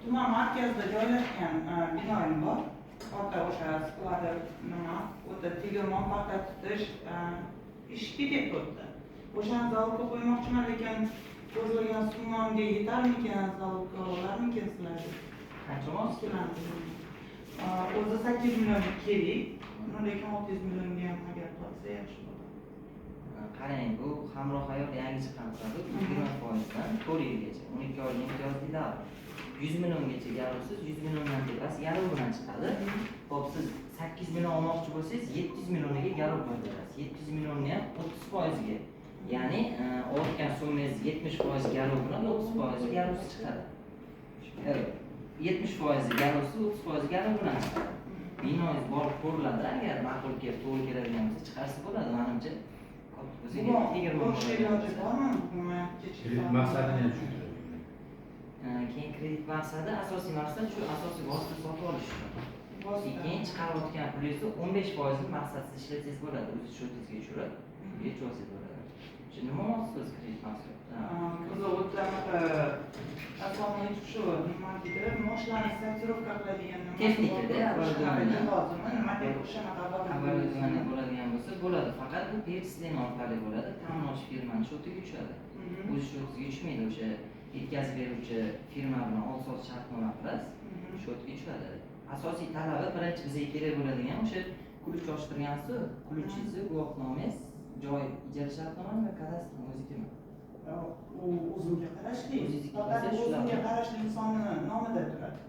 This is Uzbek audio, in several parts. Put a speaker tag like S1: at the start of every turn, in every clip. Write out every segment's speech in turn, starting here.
S1: Tuman markazida joylashgan binoyim bor. Katta o'sha склад i nima, o'ta tegirmon, paxta tutish ish ketyapti u yerda. O'shani залог ka qo'ymoqchiman, lekin ko'zlagan summamga yetarmikan, залог ka olarmikin sizlar deb.
S2: Qancha olasiz?
S1: Ikkilandim. O'zi 8 million kerak, lekin 600 millionga ham agar topsa, yaxshi bo'ladi.
S2: Qarang, bu Hamroh Hayot yangi chiqqan продукт, 20%dan 4 yilgacha, 12 oylik imtiyozli davr. 100 milliongacha garovsiz, 100 milliondan tepasi garov bilan chiqadi. Xo'p, siz 8 million olmoqchi bo'lsangiz, 700 millioniga garov qo'yib berasiz. 700 millionni ham 30%ga. Ya'ni olayotgan summangiz 70% garov bilan, 30% garovsiz chiqadi. 70% garovsiz, 30% garov bilan chiqadi. Binoyingiz borib ko'riladi, agar ma'qul kelib, to'g'ri keladigan bo'lsa, chiqarsa bo'ladi. Manimcha, katta bo'lsa,
S1: Bugun
S2: tegirmon
S1: ko'rish
S2: bo'ladigan
S1: iloji
S2: bo'lsa.
S1: bormi? Bugun kechki
S3: Kredit
S1: soat-
S3: maqsadini ham tushuntiradi.
S2: Keyin kredit maqsadi, asosiy maqsad shu asosiy vosita sotib olish uchun.
S1: Vosita.
S2: Keyin chiqarayotgan pulingizni 15%ini maqsadsiz ishlatsangiz bo'ladi. O'zi счёт ingizga tushirib, yechib olsangiz bo'ladi. Shu nima olasiz o'zi kredit maqsadi?
S1: O'zi o'ta anaqa, assalomu alaykum, shu nima deydi, moshinani сортировка qiladigan nima
S2: Texnikada, оборудование.
S1: Jihozimi, nima deydi, o'shanaqa.
S2: Оборудование bo'ladigan bo'lsa, bo'ladi. Faqat bu перечисление orqali bo'ladi. Ta'minotchi firmani счёт iga tushadi. O'zi счёт ingizga tushmaydi, o'sha yetkazib beruvchi firma bilan oldi-sotdi shartnoma qilasiz, счёт ga tushadi. Asosiy talabi, birinchi bizga kerak bo'ladigan o'sha ключ ochtirgansiz, ключ ingizni, guvohnomangiz, joy ijara shartnomasi va kadastrni o'zikimi?
S1: U o'zimga qarashli.
S2: O'zingizniki
S1: Faqat
S2: bo'lsa, shular.
S1: O'zimga qarashli insonni nomida turadi.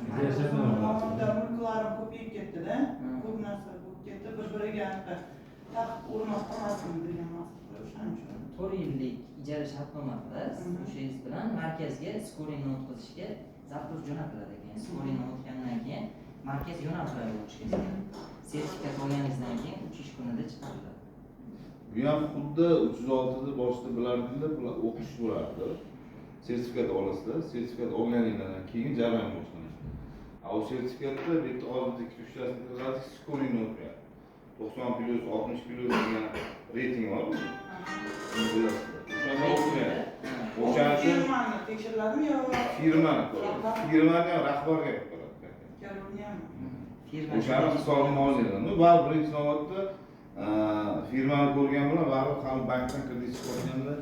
S3: Ijara shartnoma bo'ladi.
S1: Nomimda mulklarim ko'payib ketdida, ko'p narsa bo'lib ketdi, bir biriga anaqa taxt o'rnab qolmasin degan maqsadda, o'shaning uchun.
S2: 4 yillik ijara shartnoma qilasiz, o'shangiz bilan markazga скоринг ni o'tkazishga запрос jo'natiladi ekan. Скоринг ni o'tgandan keyin markaz yo'naltiradi o'qishga sizni. Sertifikat olganingizdan keyin 3 ish kunida chiqariladi.
S4: Bu ham xuddi 306ni boshida bilardinglar, bular o'qish bo'lardi. Sertifikat olasizlar, sertifikat olganinglardan keyin jarayon boshlanadi. A u sertifikatda bu yerda hozir ikkita uchtasini kirgazdik, скоринг ni o'tmayapti. 90+, 60+ degan reyting bor. Uni bilasizlar. O'shanda o'tmayapti. O'shaning uchun
S1: Firmani tekshiriladimi yo
S4: firmani ko'radi. Firmani ham rahbarga ko'radi.
S1: Ikkalovini ham.
S2: Firma
S4: O'shani hisobini olinglar. Ну, baribir birinchi navbatda firmani ko'rgan bilan baribir hali bankdan kredit chiqarganda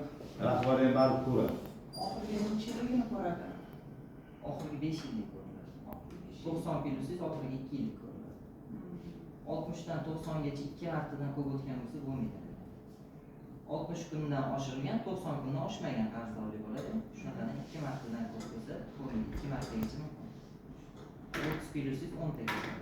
S4: rahbar ham baribir ko'radi.
S1: Oxirgi necha yilligini ko'radi?
S2: Oxirgi 5 yillik ko'rinadi. 90+ingiz oxirgi 2 yillik ko'rinadi. 60dan 90gacha ikki martadan ko'p o'tgan bo'lsa, bo'lmaydi. 60 kundan oshirilgan, 90 kundan oshmagan qarzdorlik bo'ladi. Shunaqadan ikki martadan ko'p bo'lsa, bo'lmaydi. Ikki martagacha mumkin. 30+ingiz 10tagacha.